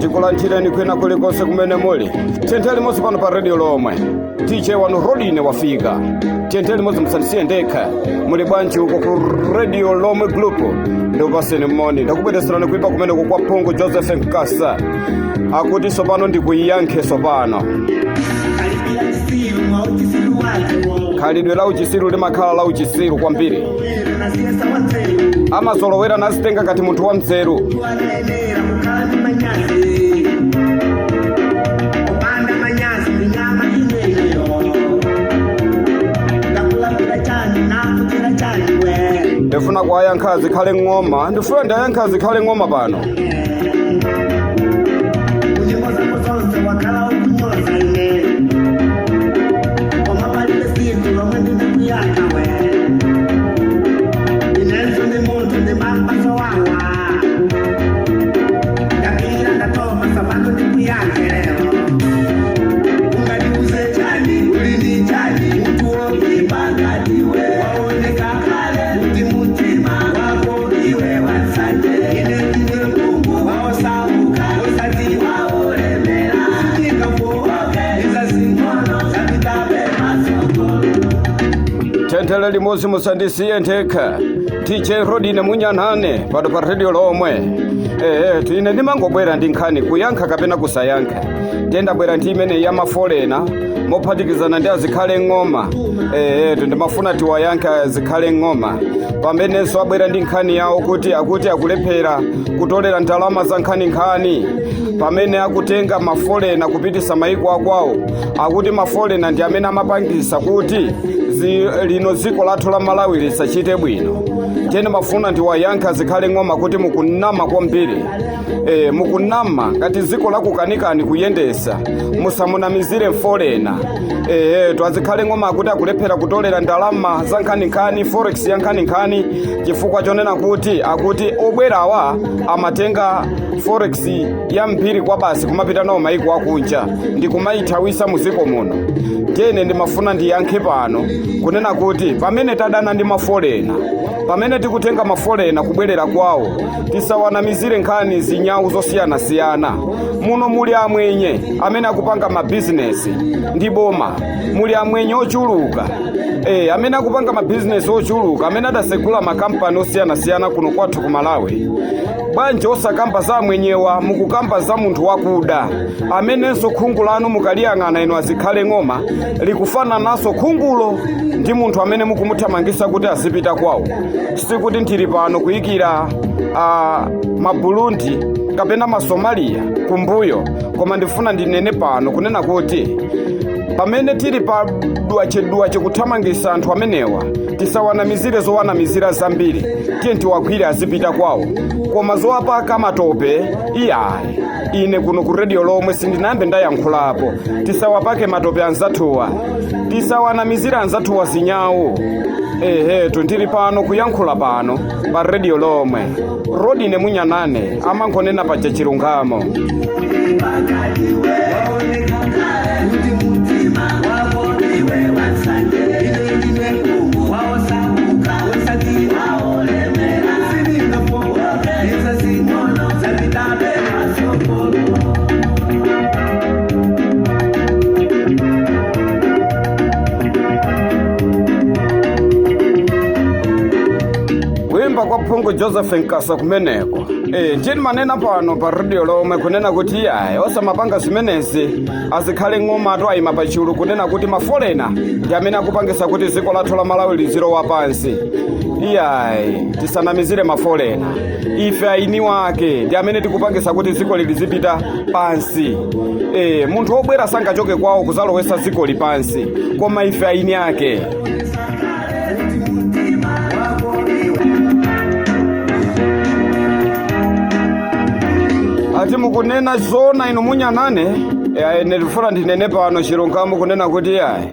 Tikulandireni kwina kulikonse kumene muli. Tiyendere limodzi pano pa Radio Lomwe. DJ wanu Rodine wafika. Tiyendere limodzi, musandisiye ndekha. Muli bwanji uko ku Radio Lomwe Group? Ndikupaseni moni. Ndakubweretserani kuimba kumeneko kwa Phungu Joseph Nkasa. Akuti sopano ndikuyankhe sopano. Khalidwe la uchisiru limakhala la uchisiru kwambiri. Amazolowera nazitenga ngati munthu wa mzeru. Opanda manyazi minyama imeneyo ndakulapira chani nakutira chani we. Ndifuna kuwayankha Zikhale Ng'oma. Ndifuna ndiyankha Zikhale Ng'oma pano. Munyimbo zako zonse wakhala ukunyoza ine koma palibe siku lomwe ndinakuyaka we. Inenso ndi munthu ndimambasowawa ndapira ndatoma sabato ndikuyankhe lero. Ungandiuze chani? Uli ndi chani? Munthu woipa ngati iwe waoneka kale kuti mutima wako iwe wansanje. Ine ndine Mulungu waosauka osati waolemera. Sindingafowoke izazing'ono zapitabe masokolo. Tentele limodzi, musandisiye ndekha. DJ Rodine munyanhane pano pa Radio Lomwe. Ehe, ine ndimangobwera ndi nkhani, kuyankha kapena kusayankha. Ndiyendabwera ndi imene ya mafolena mophatikizana ndi Azikhale Ng'oma. Ehe, ndimafuna tiwayankha Azikhale Ng'oma pamenenso abwera ndi nkhani yawo kuti akuti akulephera kutolera ndalama za nkhaninkhani pamene akutenga mafolena kupitisa maiko akwawo. Akuti mafolena ndi amene amapangisa kuti lino dziko lathu la Malawi lisachite bwino. Tiyeni, mafuna ndiwayankha Zikhale Ng'oma kuti mukunama kwambiri. Mukunama. Ngati dziko lakukanikani kuyendesa, musamunamizire mfolena. Twazikhale Ng'oma akuti akulephera kutolera ndalama za nkhaninkhani, forex ya nkhaninkhani, chifukwa chonena kuti akuti obwerawa amatenga forex ya mphiri kwa basi kumapita nawo maiko akunja ndi kumayithawisa muziko muno. Tiyene ndimafuna ndiyankhe pano kunena kuti pamene tadana ndi mafolena, pamene tikutenga mafolena kubwerera kwawo, tisawanamizire nkhani zinyawu zosiyanasiyana. Muno muli amwenye amene akupanga mabizinesi ndi boma. Muli amwenye ochuluka amene akupanga mabizinesi ochuluka, amene adasegula makampani osiyanasiyana kuno kwathu ku Malawi. Bwanji osakamba za amwenyewa, mukukamba za munthu wakuda amenenso khungu lanu mukaliyang'ana inu Azikhale Ng'oma likufanananso khungulo ndi munthu amene mukumuthamangisa kuti azipita kwawo. Sikuti ndili pano kuyikira Maburundi kapena Masomaliya kumbuyo, koma ndifuna ndinene pano kunena kuti pamene tili pa dwache kuthamangisa anthu amenewa, tisawanamizire zowanamizira zambiri. Tiye tiwagwire azipita kwawo, koma zowapaka matope iyayi. Ine kuno ku Radio Lomwe sindinayambe ndayankhulapo. Tisawapake matope anzathuwa, tisawanamizire anzathuwa zinyawu. Ehetu, ndili pano kuyankhula pano pa Radio Lomwe. Rodine munyanane amankhonena paja chilungamo. Waoneka kuti mutima wako iwe wansanje. Ine ndine Mulungu waosauka osati waolemera. Sindingafowoke izazing'ono zapitabe masokolo. Kuimba kwa Phungu Joseph Nkasa kumeneko. Ndini manena pano pa Radio Lomwe kunena kuti iyayi, osamapanga zimenezi. Azikhale Ng'oma atu ayima pachulu kunena kuti mafolena ndi amene akupangisa kuti dziko lathu la Malawi lizilowa pansi. Iyayi, tisanamizire mafolena. Ife aini wake ndi amene tikupangisa kuti dziko lizipita pansi. Munthu wobwera sangachoke kwawo kuzalowesa dziko pansi, koma ife aini ake. Kuti mutima wako iwe Ati mukunena zona inu munyanane. Ine ndifuna ndinene pano chilungamo kunena kuti yayi,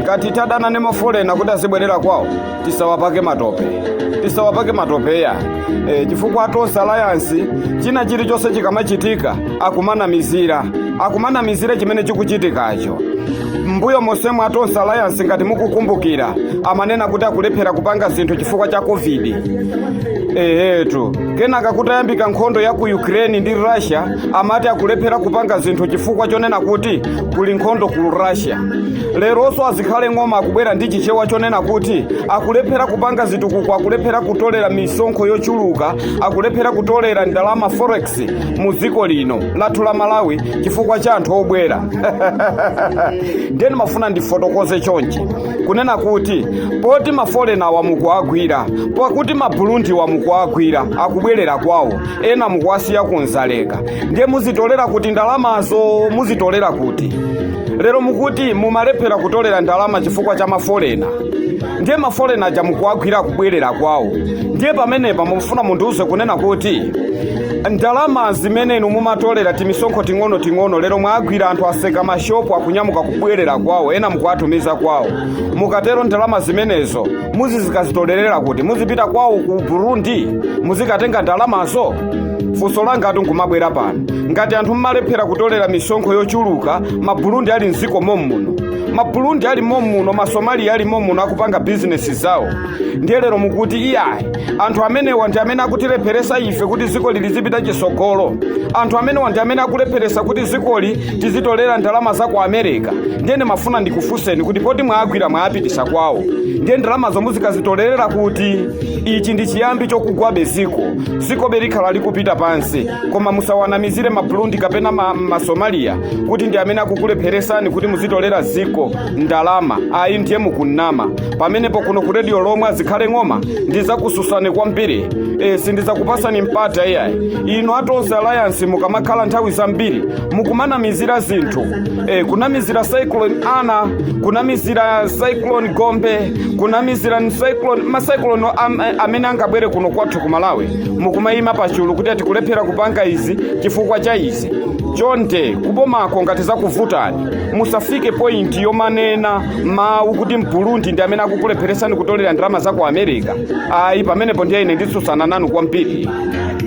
ngati tadana ndi mafolena kuti azibwerera kwawo, tisawapake matope, tisawapake matope ya chifukwa Tonse Alliance china chilichonse chikamachitika akumanamizira. Akumanamizira chimene chikuchitikacho. Mbuyo mosemo a Tonse Alliance, ngati mukukumbukira, amanena kuti akulephera kupanga zinthu chifukwa cha COVID. Ehetu, kenaka kutayambika nkhondo ya ku Ukraine ndi Russia, amati akulephera kupanga zinthu chifukwa chonena kuti kuli nkhondo ku Russia. Leronso azikhale Ng'oma akubwera ndi Chichewa chonena kuti akulephera kupanga zitukuko, akulephera kutolera misonkho yochuluka, akulephera kutolera ndalama, forex, mu dziko lino lathu la Malawi chifukwa cha anthu obwera. Ndiye ndimafuna ndifotokoze chonchi, kunena kuti poti maforeigner wamukuagwira, pakuti Maburundi wamukuagwira akubwerera kwawo, ena mukuwasiya kunzaleka, ndiye muzitolera kuti ndalamazo? Muzitolera kuti? Lero mukuti mumalephera kutolera ndalama chifukwa cha maforeigner, ndiye maforeigner aja mukuagwira akubwerera kwawo. Ndiye pamenepa mufuna mundiuze kunena kuti ndalama zimene inu mumatolera, timisonkho ting'ono-ting'ono, lero mwagwira anthu, aseka mashopu, akunyamuka kubwerera kwawo, ena mukuwatumiza kwawo, mukatero ndalama zimenezo muzizikazitolerera kuti? Muzipita kwawo ku Burundi muzikatenga ndalamazo? Funso langa atu nkumabwera pano: ngati anthu mmalephera kutolera misonkho yochuluka, Maburundi ali mdziko mommuno, Maburundi ali mommuno, Masomalia ali mommuno akupanga bizinesi zawo, ndiye lero mukuti iyayi, anthu amenewa ndi amene akutilepheresa ife kuti dziko lili lizipita chitsogolo, anthu amenewa ndi amene akulepheresa kuti dzikoli tizitolera ndalama za ku America. Ndiye ndimafuna ndikufunseni kuti poti mwagwira, mwapitisa kwawo, ndiye ndalamazo muzikazitolerera kuti? Ichi ndi chiyambi chokugwabe ziko. Zikobe likhala likupita pansi. Koma musawanamizire Maburundi kapena Masomalia kuti ndi amene akukulepheresani kuti muzitolera ziko ndalama. Ayi, ndiye mukunama pamenepo. Kuno ku Radio Lomwe, azikhale Ng'oma, ndizakususani kwambiri. Sindizakupasani mpata iyayi. Inu a Tonse Alliance, mukamakhala nthawi zambiri mukumanamizira zinthu, kunamizira Cyclone Ana, kunamizira Cyclone Gombe, kunamizira cyclone, macyclone amene angabwere kuno kwathu ku Malawi, mukumayima pachulu kuti atikulephera kupanga izi chifukwa cha izi. Chonde, kubomako ngati zakuvutani, musafike point yomanena mawu kuti Mburundi ndi amene akukulepheresani kutolera ndalama za ku America. Ayi, pamenepo ndiye ine nditsutsana nanu kwambiri. Kuti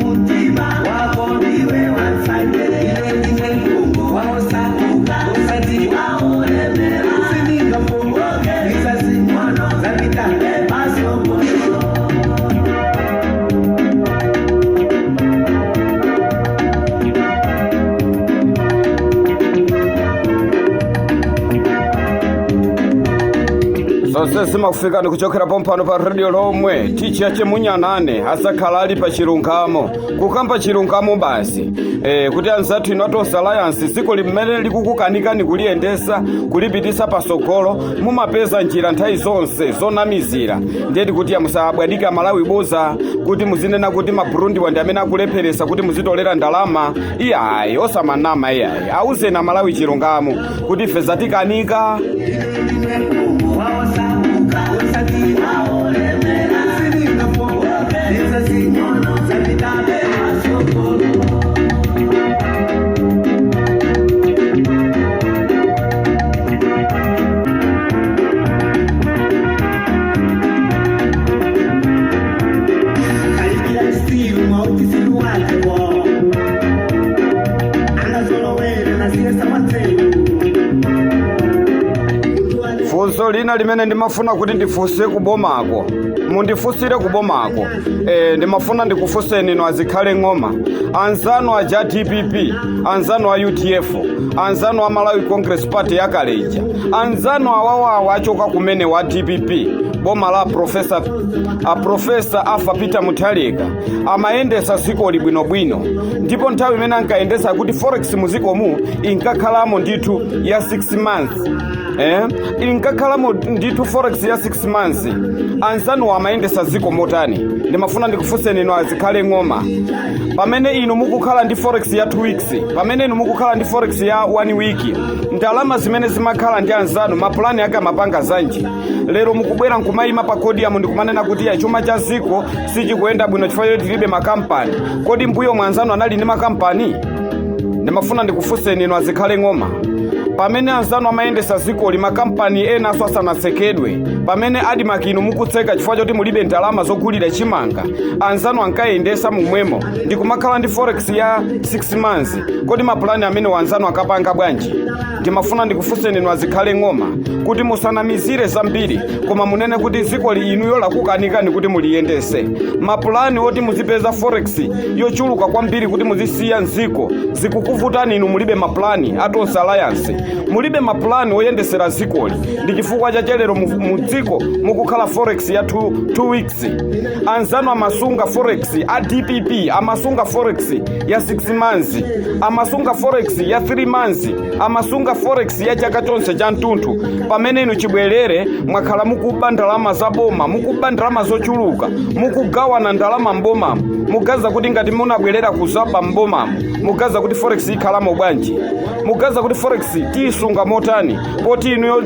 mutima wako ndiwe wansanje, ine ndine mkungu waosauka, usati waolemera, sindingafowoke, ndisazing'ono zapita pasogolo. Zonse zimakufikani kuchokera pompano pa Radio Lomwe. Ticha Chemunyanane azakhala ali pa chilungamo, kukamba chilungamo basi, kuti anzathu inu a Tonse Alliance, dziko limene likukukanikani kuliyendesa, kulipitisa pasogolo, mumapeza njira nthawi zonse zonamizira. Ndiye tikuti musabwadika Malawi boza kuti muzinena kuti Maburundi ndi amene akulepheresa kuti muzitolera ndalama. Iyayi, osamanama iyayi. Auzeni Amalawi chilungamo kuti ife zatikanika. Ndine mkungu waosauka, usati waolemera, sindingafowoke, ndisazing'ono zapita pasogolo. Kalipira isiru mwautisiru wakewo angazolowera nasiyesa watelu. Funso lina limene ndimafuna kuti ndifunse kubomako, mundifunsire kubomako, ndimafuna ndikufunseni inu azikhale Ng'oma, anzanu aja DPP, anzanu a UDF, anzanu a Malawi Congress Party yakaleja, anzanu awawawa achoka kumene wa DPP, boma la profesa, a Profesa Arthur Peter Mutharika, amayendesa dzikoli bwinobwino. Ndipo nthawi imene ankayendesa kuti forex muzikomu inkakhalamo ndithu ya 6 months, inkakhalamo ndithu forex ya 6 months. Anzanu amayendesa dziko motani? Ndimafuna ndikufunseni inu azikhale Ng'oma, pamene inu mukukhala ndi forex ya 2 weeks, pamene inu mukukhala ndi forex ya 1 week, ndalama zimene zimakhala ndi anzanu, mapulani ake amapanga zanji? Lero mukubwera nkumayima pa podium ndikumanena kuti ya chuma cha dziko sichikuyenda bwino chifukwa choti tilibe makampani. Kodi mbuyo mwanzanu anali ndi makampani? Ndimafuna ndikufunseni inu azikhale Ng'oma. Pamene anzanu amayendesa zikoli, makampani enanso asanatsekedwe, pamene ADMARC inu mukutseka chifukwa choti mulibe ndalama zogulira chimanga, anzanu ankayendesa momwemo ndikumakhala ndi forex ya 6 months. Kodi mapulani amene wanzanu akapanga bwanji? Ndimafuna ndikufunseni inu azikhale ng'oma kuti musanamizire zambiri, koma munene kuti zikoli inuyo lakukanikani kuti muliyendese. Mapulani oti muzipeza forex yochuluka kwambiri kuti muzisiya mziko zikukuvutani inu. Mulibe mapulani a Tonse Alliance, mulibe mapulani oyendesera zikoli. Ndi chifukwa chachelero mu dziko mukukhala forex ya 2 weeks. Anzanu amasunga forex, a DPP amasunga forex ya 6 months, amasunga forex ya 3 months, amasunga forex ya chaka chonse cha mtunthu, pamene inu chibwerere mwakhala mukuba ndalama za boma, mukuba ndalama zochuluka, mukugawana ndalama mbomamo. Mugaza kuti ngati munabwerera kuzaba mbomamo, mugaza kuti forex ikhalamo bwanji? Mugaza kuti forex tiyisunga motani, poti inuyo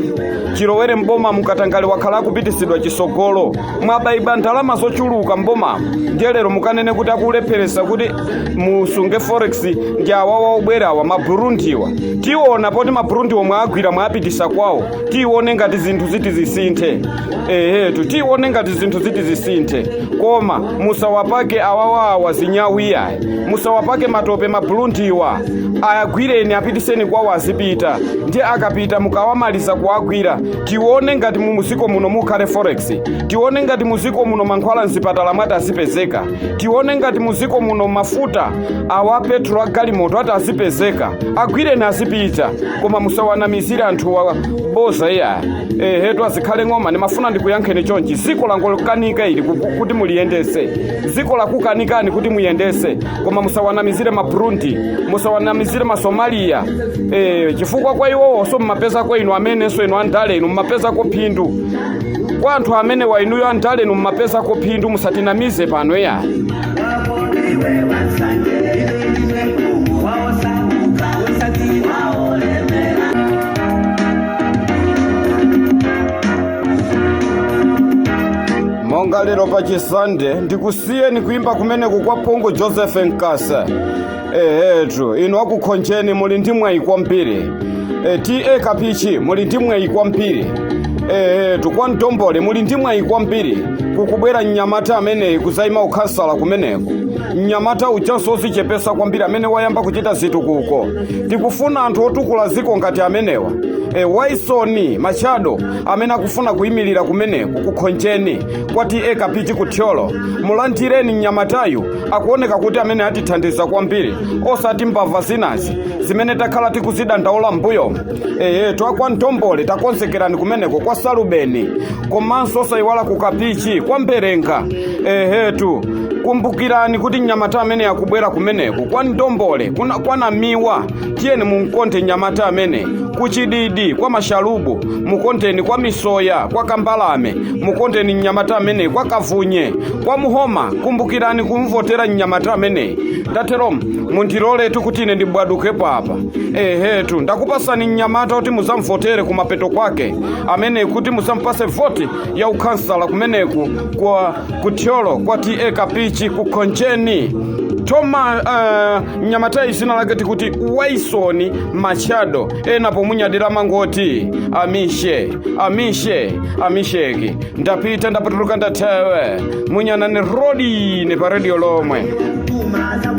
chilowere mboma mukatangale wakhala akupitisidwa chisogolo? Mwabayiba ndalama zochuluka mbomamo. Ndiye lero mukanene kuti akulepheresa kuti musunge forex ndi awawa obwerawa, Maburundiwa. Tiona poti Maburundiwo mwagwira, mwapitisa kwawo. Tione ngati zinthu ziti zisinthe. Ehetu, tione ngati zinthu ziti zisinthe. Koma musawapake awawawa zinyawiya, musawapake matope Maburundiwa. Ayagwireni, apitiseni kwawo, azipita. Ndiye akapita, mukawamaliza kuwagwira, tione ngati mu muziko muno mukhale forex, tione ngati muziko muno mankhwala mzipatala mwati azipezeka, tione ngati muziko muno mafuta awa petrol agalimoto ati azipezeka. Agwireni, azipita, koma musawanamizire anthu wa boza iya. Ehetu, azikhale ng'oma, ndimafuna ndikuyankheni chonchi. Ziko langokanika ili kuti muliyendese, ziko lakukanikani kuti muyendese, koma musawanamizire Maburundi, musawanamizire Masomaliya, chifukwa kwa iwowonso mmapezako inu amenenso inu andale inu mmapezako phindu. Kwa anthu amene wa inuyo andale inu mmapezako phindu. Musatinamize pano ya. Iwe wansanje, ine ndine mfumu waosauka, osati waolemera. Monga lero pa Chisande, ndikusiyeni kuimba kumeneku kwa Phungu Joseph Nkasa. Ehetu, inu akukhonjeni muli ndi mwayi kwambiri. TA Kapichi, muli ndi mwayi kwambiri. Ehetu, kwa Mtombole muli ndi mwayi kwambiri. Kukubwera mnyamata ameneyi kuzayima ukhansala kumeneko, mnyamata ujanso ozichepesa kwambiri amene wayamba kuchita zitukuko. Tikufuna anthu otukula ziko ngati amenewa. Waisoni Machado amene akufuna kuyimirira kumeneko kukhonjeni kwa TA Kapichi kuthyolo, mulandireni mnyamatayu. Akuoneka kuti amene atithandiza kwambiri, osati mbava zinazi zimene takhala tikuzidandaula mbuyomo. Ehetu, akwa Mtombole takonzekerani kumeneko kwa Salubeni, komanso osayiwala ku Kapichi kwa Mberenga. Ehetu, kumbukirani kuti mnyamata amene akubwera kumeneko kwa Mtombole kwa Namiwa, tiyeni munkonde mnyamata amene. Kuchididi kwa Mashalubu mukondeni, kwa Misoya, kwa Kambalame mukondeni mnyamata amene, kwa Kavunye, kwa Muhoma kumbukirani kumvotera mnyamata amene. Ndatero mundiloletu kuti ine ndibwadukepo apa. Ehetu, ndakupasani mnyamata kuti muzamvotere kumapeto kwake amene, kuti muzampase voti ya ukhansala kumeneku kwa kuthyolo kwa TA Kapichi kukhonjeni. Toma mnyamatayi zina lake tikuti Waisoni Machado, ena pomunyadira mangoti amishe amishe amisheki. Ndapita, ndapatuluka, ndathewe munyanani rodine pa redio lomwe. Tuma za